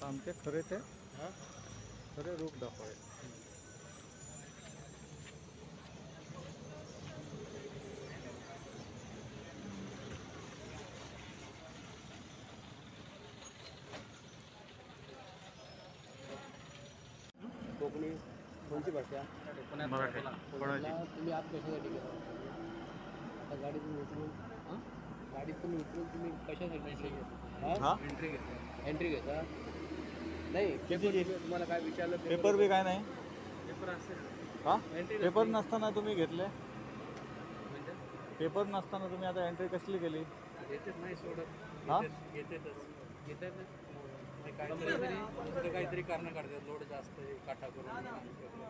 सामकें खरें तें खरें रूप दाखय. कोकणी कोणती भाषा? मराठी. तुम्ही आत कशासाठी गेला? आता गाडीतून उतरून, हां, गाडीतून उतरून तुम्ही कशासाठी एंट्री घेता? एंट्री घेता नाही. पेपर तुम्हाला काय विचारलं? पेपर बी काय नाही. पेपर असेल. हा, पेपर नसताना तुम्ही घेतले? पेपर नसताना तुम्ही आता एंट्री कसली केली? घेतेच नाही सोडत. हा, घेतेतच घेतातच. काहीतरी काहीतरी कारण काढतात. लोड जास्त आहे, काटा करून.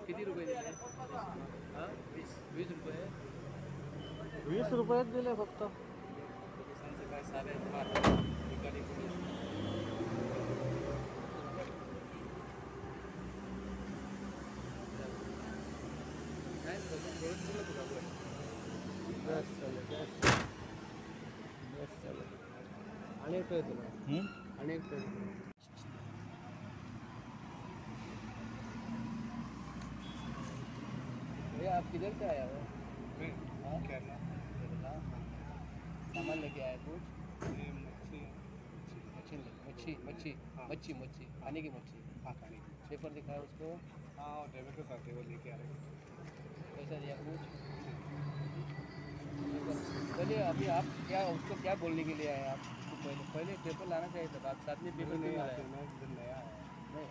किती रुपये दिले? हां, 20 रुपये. 20 रुपयेच दिले फक्त. पोलिसांचं काय सारे ठिकाणी पोलीस. आणि एक तुला आणि एक. भैया आप किधर से आया हो? मैं केरला. केरला. सामान लेके आया कुछ? मच्छी. मच्छी मच्छी मच्छी मच्छी मच्छी खाने की मच्छी. हाँ, खाने की. पेपर दिखाया उसको? हाँ, ड्राइवर के साथ है, वो लेके आ रहे हैं. पैसा दिया कुछ? चलिए अभी आप क्या उसको क्या बोलने के लिए आए आप? पहले पहले पेपर लाना चाहिए था. आप साथ में पेपर क्यों लाए? मैं इधर नया आया. नहीं,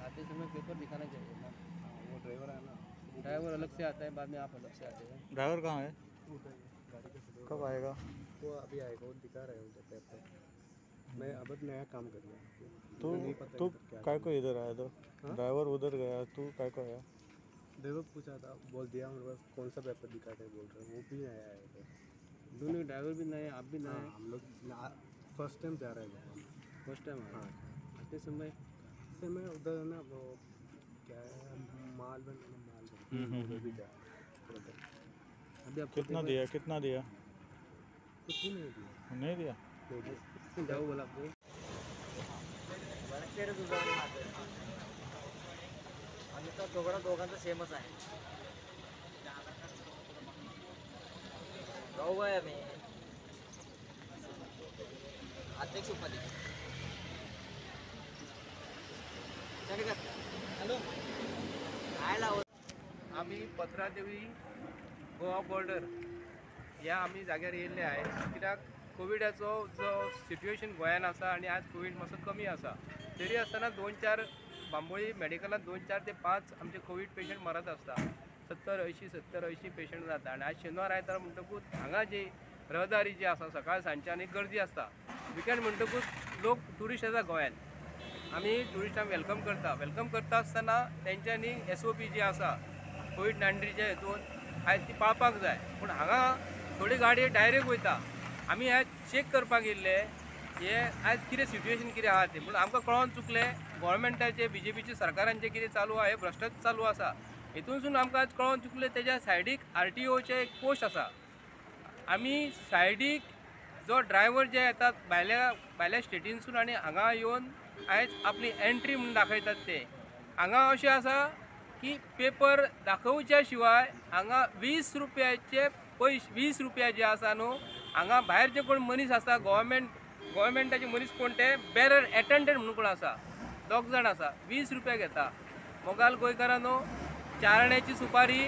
आते समय पेपर दिखाना चाहिए ना. हाँ, वो ड्राइवर है ना. ड्राइवर अलग से आता है, बाद में आप अलग से आते हैं. ड्राइवर कहाँ है? कब आएगा वो? अभी आएगा. वो दिखा रहा है उधर पेपर. मैं अब नया काम कर रहा हूँ. तू नहीं पता तू क्या. काय को इधर आया तो? ड्राइवर उधर गया, तू काय को आया? ड्राइवर पूछा था, बोल दिया मेरे पास. कौन सा पेपर दिखाते हैं बोल रहे हैं. वो भी नया आया इधर. दोनों ड्राइवर भी नए, आप भी नए? हम लोग फर्स्ट टाइम जा रहे हैं. First time? हाँ. आते समय समय उधर ना वो क्या है, मालवन, मालवन उधर भी जा. अभी आपको कितना दिया? कितना दिया? कुछ भी नहीं दिया. नहीं दिया? नहीं. जाओ बोला आपको. आणि तो दोघांना दोघांचा सेमच आहे. भाऊ आहे मी अध्यक्ष उपाध्यक्ष. हॅलो, काय लावत? आम्ही पत्रादेवी गोवा बॉर्डर ह्या आमी जाग्यार येयल्ले आहे कित्याक कोविडाचो जो सिट्युएशन गोंयान आसा आनी आज कोवीड मातसो कमी आसा तरी आसतना 2-4 बांबोळी मेडिकलांत 2-4 ते 5 आमचे कोवीड पेशंट मरत आसता. 70-80 70-80 पेशंट जाता. आनी आज शेनवार आयतार म्हणटकूच हांगा जी रहदारी जी आसा सकाळ सांजच्या आनी गर्दी आसता. विकेंड म्हणटकूच लोक ट्युरिस्ट येता गोंयान. आमी ट्युरिस्टांक welcome करता. Welcome करता आसतना तेंच्यांनी SOP जी आसा कोवीड 19च्या हेतून आयज ती पाळपाक जाय. पूण हांगा थोडी गाडी डायरेक्ट वयता. आमी आयज चॅक करपाक येयल्ले हे आयज कितें सिट्युएशन कितें आहा तें. पूण आमकां कळोन चुकलें गोवोरमेंटाचें BJPचे सरकारांचें कितें चालू आहा हें भ्रश्टाचार चालू आसा. हेतूनसून आमकां आयज कळोन चुकलें तेज्या सायडीक RTOचें एक पोस्ट आसा. आमी सायडीक जो ड्रायव्हर जे येतात भायल्या भायल्या स्टेटीनसून आनी हांगा येवन आयज आपली एंट्री म्हणून दाखयतात ते. हांगा अशें आसा की पेपर दाखोवच्या शिवाय हांगा 20 रुपयाचे पयशे, 20 रुपया जे आसा न्हू हांगा भायर जे कोण मनीस आसा गोवोरमेंटाचे मनीस कोण ते बेरर एटेंडंट म्हणून कोण आसा, 2 जाण आसा, 20 रुपया घेता. मोगाल गोंयकारांनो, चारण्याची सुपारी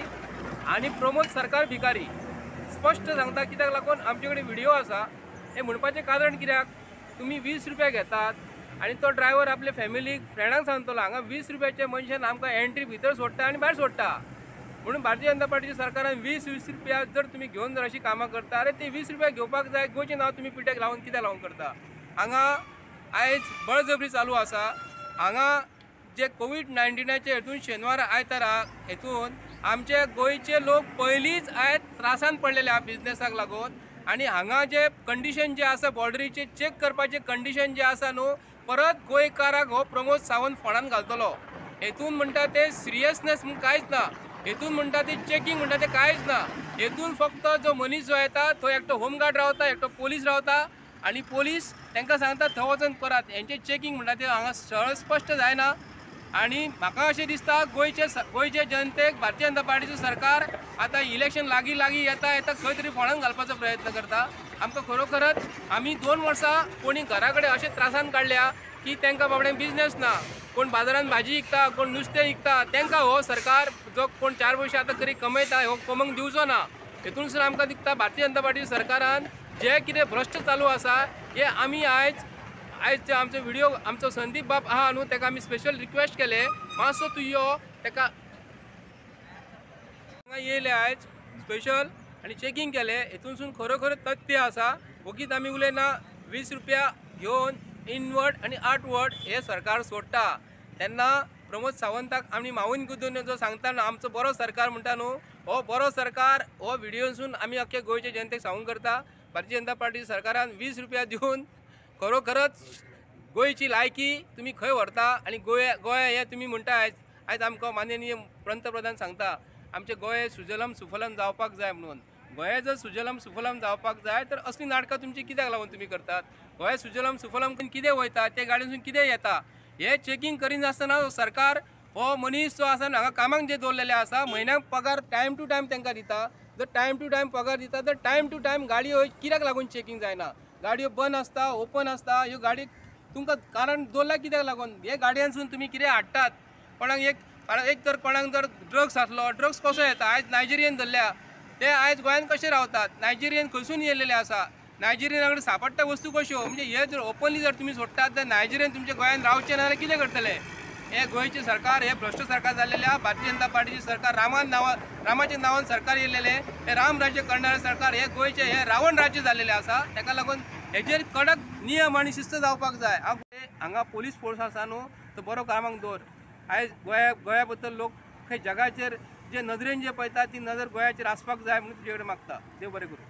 आनी प्रमोद सरकार भिकारी. स्पश्ट सांगता कित्याक लागून आमचे कडेन व्हिडियो आसा. हें म्हणपाचें कारण कित्याक तुमी 20 रुपया घेतात आनी तो ड्रायव्हर आपले फॅमिलीक फ्रेंडांक सांगतलो हांगा 20 रुपयाचे मनशान आमकां एंट्री भितर सोडटा आनी भायर सोडटा. म्हणून भारतीय जनता पार्टीच्या सरकारान 20-20 रुपया जर तुमी घेवन जर अशी कामां करता, अरे ते 20 रुपया घेवपाक जाय. गोंयचें नांव तुमी पिठ्याक लावन कित्याक लावन करता? हांगा आयज बळजबरी चालू आसा. हांगा जे कोवीड 19चे हेतून शेनवार आयतारा हेतून आमचे गोंयचे लोक पयलींच आयज त्रासान पडलेले आहा बिजनेसाक लागून. आनी हांगा जे कंडिशन जे आसा बॉर्डरीचे चॅक करपाचें कंडिशन जे आसा न्हू परत गोंयकाराक हो प्रमोद सावंत फोंडान घालतलो. हेतून म्हणटा ते सिरियसनेस म्हूण कांयच ना. हेतून म्हणटा ते चॅकिंग म्हणटा ते कांयच ना. हेतून फक्त जो मनीस जो येता तो एकटो होमगार्ड रावता, एकटो पोलीस रावता. आनी पोलीस तांकां सांगता थंय वचून करात. हेंचें चॅकिंग म्हणटा तें हांगा सरळ स्पश्ट जायना. आनी म्हाका अशें दिसता गोंयचे जनतेक भारतीय जनता पार्टीचें सरकार आतां इलेक्शन लागीं लागीं येता येता खंय तरी फोंडान घालपाचो प्रयत्न करता. आमकां खरोखरच आमी 2 वर्सां कोणी घरा कडेन अशें त्रासान काडल्या की तांकां बाबड्यांक बिजनेस ना, कोण बाजारान भाजी विकता, कोण नुस्तें विकता, तांकां हो सरकार जो कोण 4 पयशे आतां तरी कमयता हो कमोवंक दिवचो ना. हेतूनसून आमकां दिसता भारतीय जनता पार्टी सरकारान जे कितें भ्रश्ट चालू आसा हे आमी आयज आयज आमचो व्हिडिओ आमचो संदीप बाब आहा न्हू, ताका आमी स्पेशल रिक्वेस्ट केले मातसो तूं यो, ताका हांगा येयले आयज स्पेशल आनी चॅकिंग केलें. हेतूनसून खरोखर तथ्य आसा, वगीत आमी उलयना. 20 रुपया घेवन इनवर्ड आनी आउटवर्ड हे सरकार सोडटा तेन्ना प्रमोद सावंताक आमी मावून गुदून जो सांगता न्हू आमचो बरो सरकार म्हणटा न्हू, हो बरो सरकार हो व्हिडियोसून आमी अख्खे गोंयचे जनतेक सांगूंक करता. भारतीय जनता पार्टी सरकारान 20 रुपया दिवन खरोखरच गोंयची लायकी तुमी खंय व्हरता आनी गोंय गोंय हें तुमी म्हणटा. आयज आयज आमकां माननीय पंतप्रधान सांगता आमचें गोंय सुजलम सुफलम जावपाक जाय म्हणून. गोंय जर सुजलम सुफलम जावपाक जाय तर असलीं नाटकां तुमची कित्याक लागून तुमी करतात? गोंय सुजलम सुफलम कितें वयता, ते गाडयेसून कितें येता हे चॅकिंग करिनासतना सरकार हो मनीस जो आसा हांगा कामाक जे दवरलेले आसा म्हयन्याक पगार टायम टू टायम तांकां दिता. जर टायम टू टायम पगार दिता तर टायम टू टायम गाडयो कित्याक लागून चॅकिंग जायना? गाडयो बंद आसता, ओपन आसता. ह्यो गाडी तुमकां कारण दवरला कित्याक लागून? हे गाडयांसून तुमी कितें हाडटात? कोणाक एक एक तर कोणाक जर ड्रग्स आसलो, ड्रग्स कसो येता? आयज नायजेरियन धरल्या, ते आयज गोंयांत कशे रावतात? नायजेरियन खंयसून येयलेले आसा? नायजेरियना कडेन सापडटा वस्तू कश्यो? म्हणजे हे जर ओपनली जर तुमी सोडटात तर नायजेरियन तुमच्या गोंयांत रावचे ना जाल्यार कितें करतले? हे गोंयचें सरकार हे भ्रश्ट सरकार जाल्लेलें आहा. भारतीय जनता पार्टीचें सरकार रामाच्या नांवान सरकार येयलेलें, हे राम राज्य करणारें सरकार हे गोंयचें हे रावण राज्य जाल्लेलें आसा. ताका लागून हेजेर कडक नियम आनी शिस्त जावपाक जाय. हांगा पोलीस फोर्स आसा न्हू तो बरो कामाक दवर. आयज गोंया बद्दल लोक खंय जगाचेर जे नदरेन जे पळयता ती नदर गोंयाचेर आसपाक जाय म्हणून तुजे कडेन मागता. देव बरें करूं.